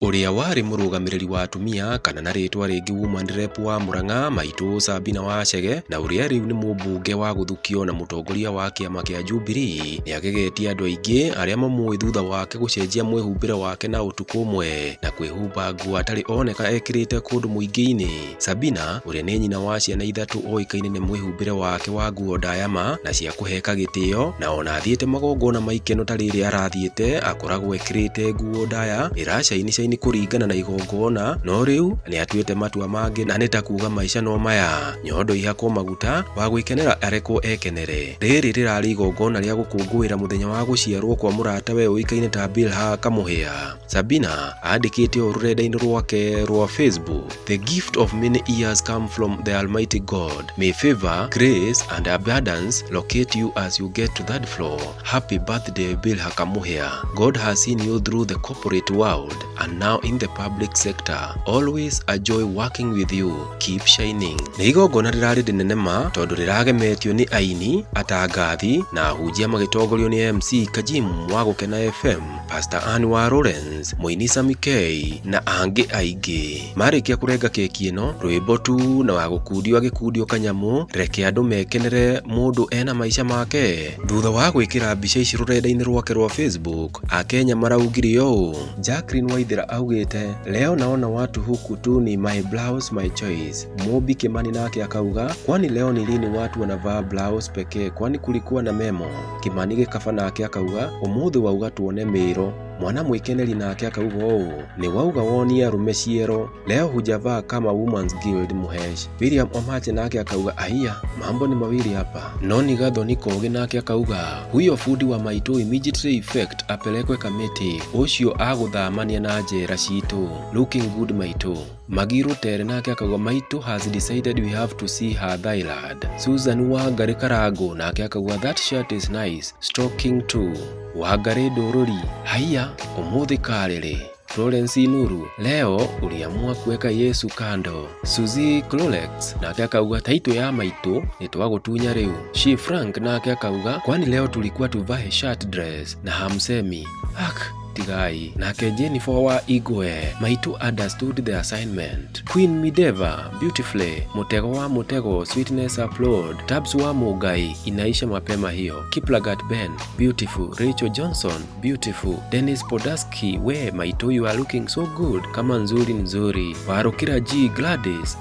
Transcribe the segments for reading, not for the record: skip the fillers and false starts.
Ũrĩa warĩ mũrũgamĩrĩri wa atumia kana na rĩtwa rĩngĩ woman rep wa Murang'a Maitũ Sabina Wachege na ũrĩa rĩu nĩ mũmbunge wa gũthukio na mũtongoria wa kĩama kĩa Jubilee nĩagegetie andũ aingĩ arĩa mamũĩ thutha wake gũcenjia mwĩhumbĩre wake na ũtukũ ũmwe na kwĩhumba nguo atarĩ oneka ekĩrĩte kũndũ mũingĩ-inĩ. Sabina ũrĩa nĩ nyina wa ciana ithatũ oĩkaine nĩ mwĩhumbĩre wake wa nguo ndaya ma na cia kũheka gĩtĩo na ona athiĩte magongona ma ikeno ta rĩrĩ arathiĩte akoragwo ekĩrĩte nguo ndaya ĩracainicaini kũringana na igongona no rĩu nĩatuĩte matua mangĩ na nĩ ta kuga maica no maya nyondo ihakwo maguta wa gwĩkenera arekwo ekenere. Rĩrĩ rĩrarĩ igongona rĩa gũkũngũĩra mũthenya wa gũciarwo kwa mũratawe ũĩkaine ta Bilha Kamuhia. Sabina andĩkĩte ũũ rũrenda-inĩ rwake rwa Facebook: The gift of many years come from the Almighty God. May favor, grace and abundance locate you as you get to that floor. Happy birthday Bilha Kamuhia. God has seen you through the corporate world and now in the public sector. Always a joy working with you. Keep shining. Nĩ igongona rĩrarĩ rĩnene ma tondũ rĩragemetio nĩ aini, atangathi na ahunjia magĩtongorio nĩ MC Kajim wa Gũkena FM, Pastor Ann wa Lawrence, mũini Sammy K na angĩ aingĩ. Marĩkia kũrenga keki ĩno, rwĩmbo tu na wa gũkundio agĩkundio kanyamũ, reke andũ mekenere mũndũ ena maica make. Thutha wa gwĩkĩra mbica ici rũrenda-inĩ rwake rwa Facebook, Akenya maraugire ũũ. Jacqueline Waithera augĩte, leo naona watu huku tu ni my blouse my choice. Mobi Kimani nake akauga, kwani leo ni lini watu wanavaa blouse pekee, kwani kulikuwa na memo? Kimani Gĩkaba nake akauga, ũmũthĩ wauga tuone mĩro. Mwana mwĩkeneri nake akauga ũũ, nĩ wauga wonie arũme ciero, leo hujavaa kama Women's Guild Muhesh. William Omache nake akauga, aiya, mambo ni mawili hapa. Noni Gathoni Kogi nake akauga, huyo fundi wa maitũ immediately effect apelekwe Kamiti, ũcio agũthamania na njera citũ. Looking good maitũ. Magi Rutere nake akauga maitũ has decided we have to see her Thailand. Susan Wangari Karango nake akauga that shirt is nice, stocking too. Wangari Ndũrũri, haiya ũmũthĩ karĩrĩ. Florence Nuru, leo uliamua kuweka Yesu kando. Suzy Clolex nake akauga taito ya maitũ nĩtwagũtunya rĩu. She Frank nake akauga kwani leo tulikuwa tuvae shirt dress na hamsemi ak tigai. Nake Jennifer wa Igwe, maitũ understood the assignment. Queen Mideva, beautifully. Mutego wa Mutego, sweetness upload. Tabs wa Mugai, inaisha mapema hiyo. Kiplagat Ben, beautiful. Rachel Johnson, beautiful. Dennis Podaski, we maitũ you are looking so good. Kama nzuri nzuri. Warukira G Gladys,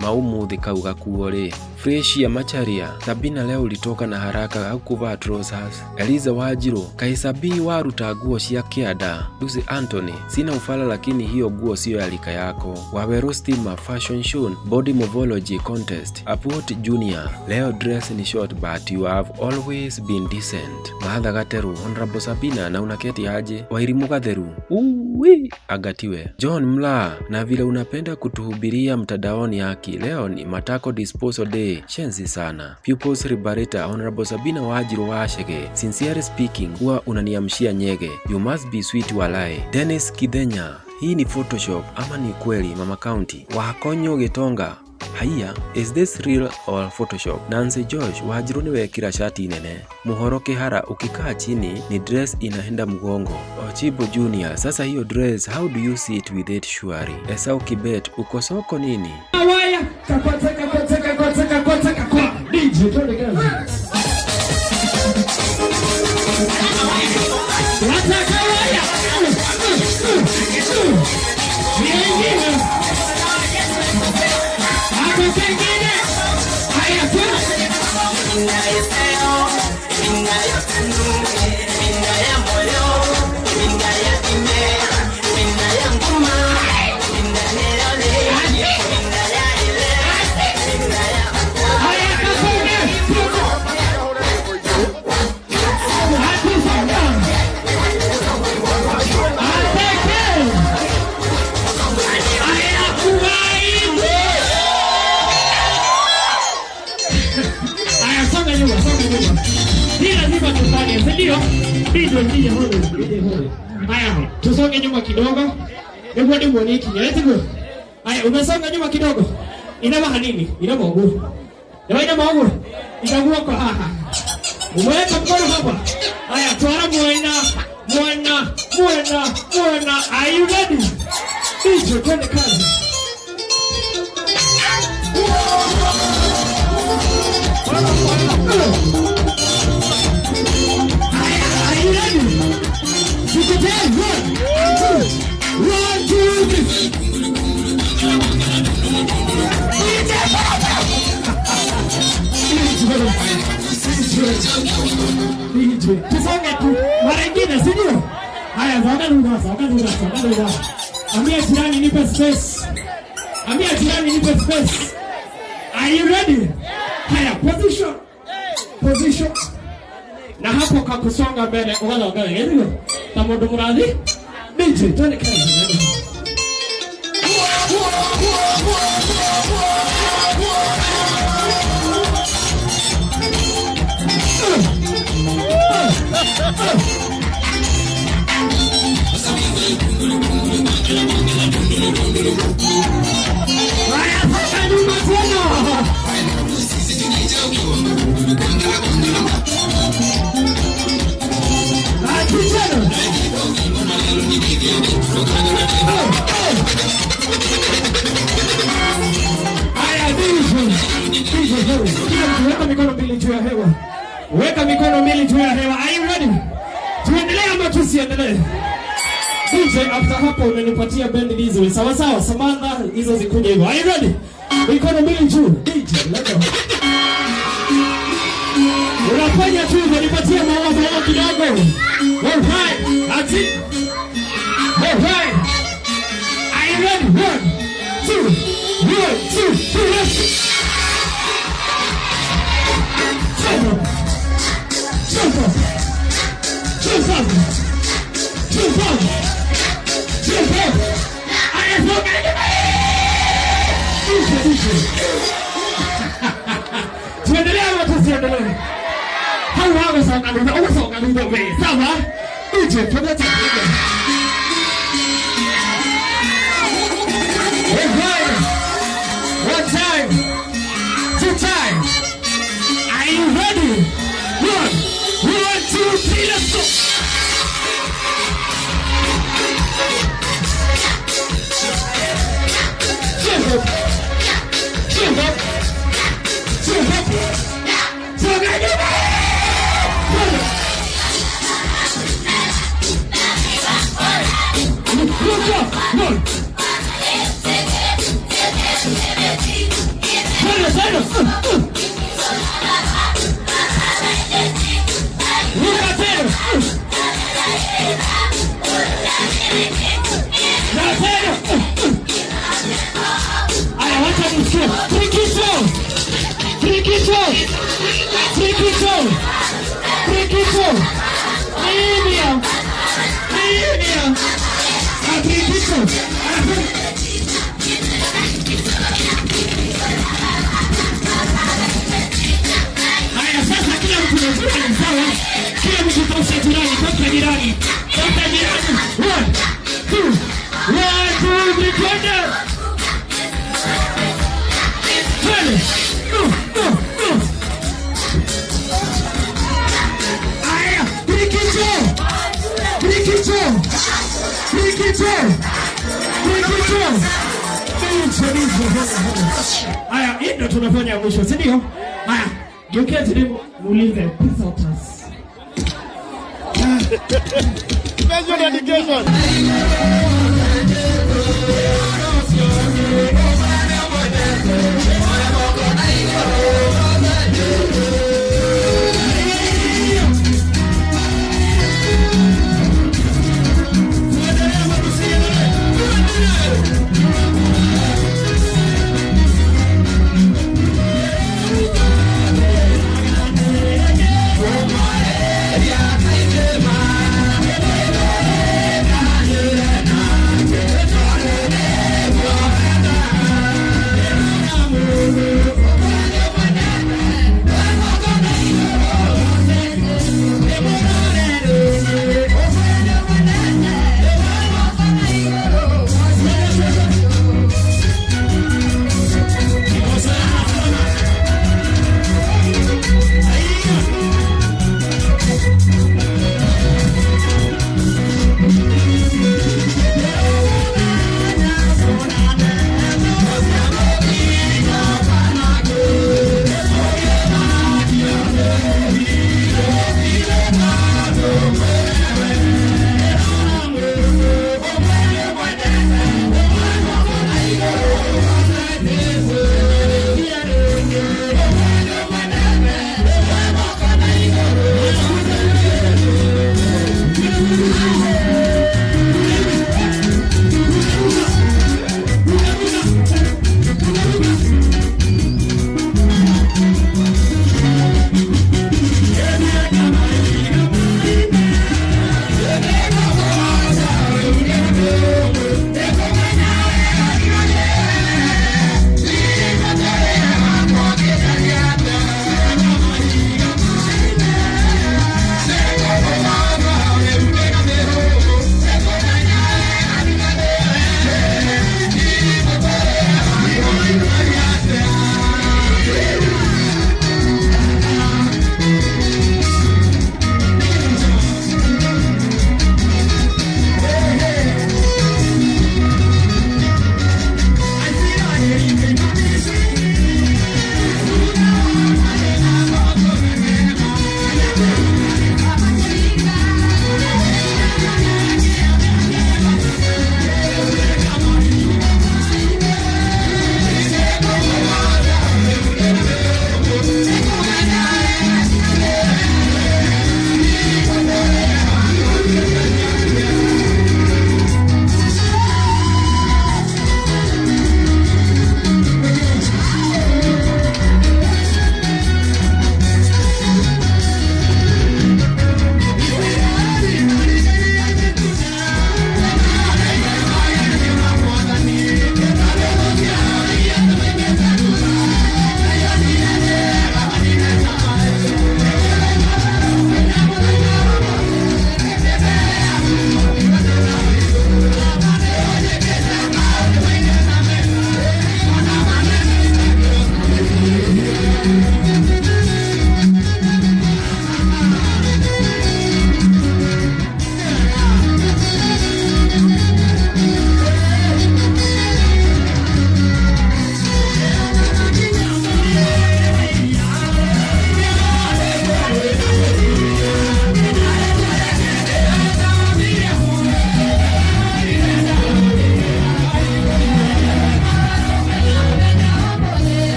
maumuthi kau gakuo rĩ. Fresia Macharia, Sabina leo ulitoka na haraka haukuvaa trousers. Eliza Wanjiru, kaĩ Sabi waruta nguo cia kĩanda. Lucy Anthony, sina ufala lakini hiyo nguo sio ya rika yako. Waweru Stima Fashion Show Body Morphology Contest. Apuot Junior, leo dress ni short but you have always been decent. Martha Gateru, Honorable Sabina na unaketi aje? Wairimu Gatheru, uwi agatiwe. John Mla, na vile unapenda kutuhubiria mtandaoni haki, leo ni matako disposal day. Shenzi sana. Pupils Liberator, Honorable Sabina Wanjiru Wachege, sincerely speaking, huwa unaniamshia nyege. You must be sweet walai. Dennis Kidhenya, hii ni photoshop ama ni kweli Mama County? Wakonyo Gitonga, haiya, is this real or photoshop? Nancy Josh, Wanjiru ni wekira shati nene. Muhoro Kihara, ukikaa chini ni dress inaenda mgongo. Ochibo Junior, sasa hiyo dress how do you see it with it surely? Esau Kibet, uko soko nini? Waya kakwata kakwata kakwata kakwata kakwa DJ twende kazi. Wataka waya. Nyingine. Hapo pengine. Haya twende. Haya kasonge. Hatusonga. Ateke. Haya kuwaidi. Haya songa nyuma, songa nyuma. Hii lazima tufanye, si ndio? DJ, DJ hold it, DJ hold it. Haya, tusonge nyuma kidogo. Hebu hadi muone kinya, eti go. Haya, umesonga nyuma kidogo. Inama hanini, inama ugu. Inama inama ugu. Itakuwa kwa haha. Umeweka mkono hapa. Haya, twara mwena. Mwena, mwena, mwena. Are you ready? DJ, twende kazi. Are you ready? Tuko tayari? 1, 2, 1, 2, 3. DJ, tusonge tu mara ingine, si ndio? Haya, songa lugha, songa lugha, songa lugha. Ambia jirani nipe space. Ambia jirani nipe space. Are you ready? Haya, position. Position. Na hapo kakusonga mbele, ugathonga wega, ndio? Ta mundu murathi. DJ, twende kazi. Haya, songa nyuma tena. Ati tena. Haya, DJ. DJ, kila mtu weka mikono mbili juu ya hewa. Weka mikono mbili juu ya hewa. Are you ready? Tuendelee ama tusiendelee? DJ, after hapo unanipatia bend hizo. Sawa sawa, Samantha hizo zikuje hivyo. Are you ready? Mikono mbili juu. DJ, let's go. Unafanya tu hivyo, nipatie maua maua kidogo. All right. Ati. All right. Are you ready? 1, 2, 1, 2, 3, let's go. Jump up. Jump up. Jump up. Jump up. Jump up. Aya, songa nyuma. DJ, DJ. Tuendelee ama tusiendelee? Hau hapo songa lugha, songa lugha wewe. Sawa? DJ, twende tena. Alright. 1 time. 2 times. Are you ready? 1, 1, 2, 3, let's go. Jump up. Jump up. Jump up. Songa nyuma. Look up. 1. Tena, tena. Ruka tena. Na tena. Aya, wacha nisikie. Trikicho. Trikicho. Trikicho. Trikicho. Nini? Nini? Trikicho. Haya, sasa kila mtu na jirani, sawa? Kila mtu tafuta jirani, tafuta jirani. Tafuta jirani. 1, 2, 1, 2, 3, twende. Twende. Go, go, go. Haya, trikicho. Trikicho. Trikicho. Trikicho. Haya, hii ndio tunafanya mwisho, si ndio? Haya, geukia chini muulize peace out us. Special dedication.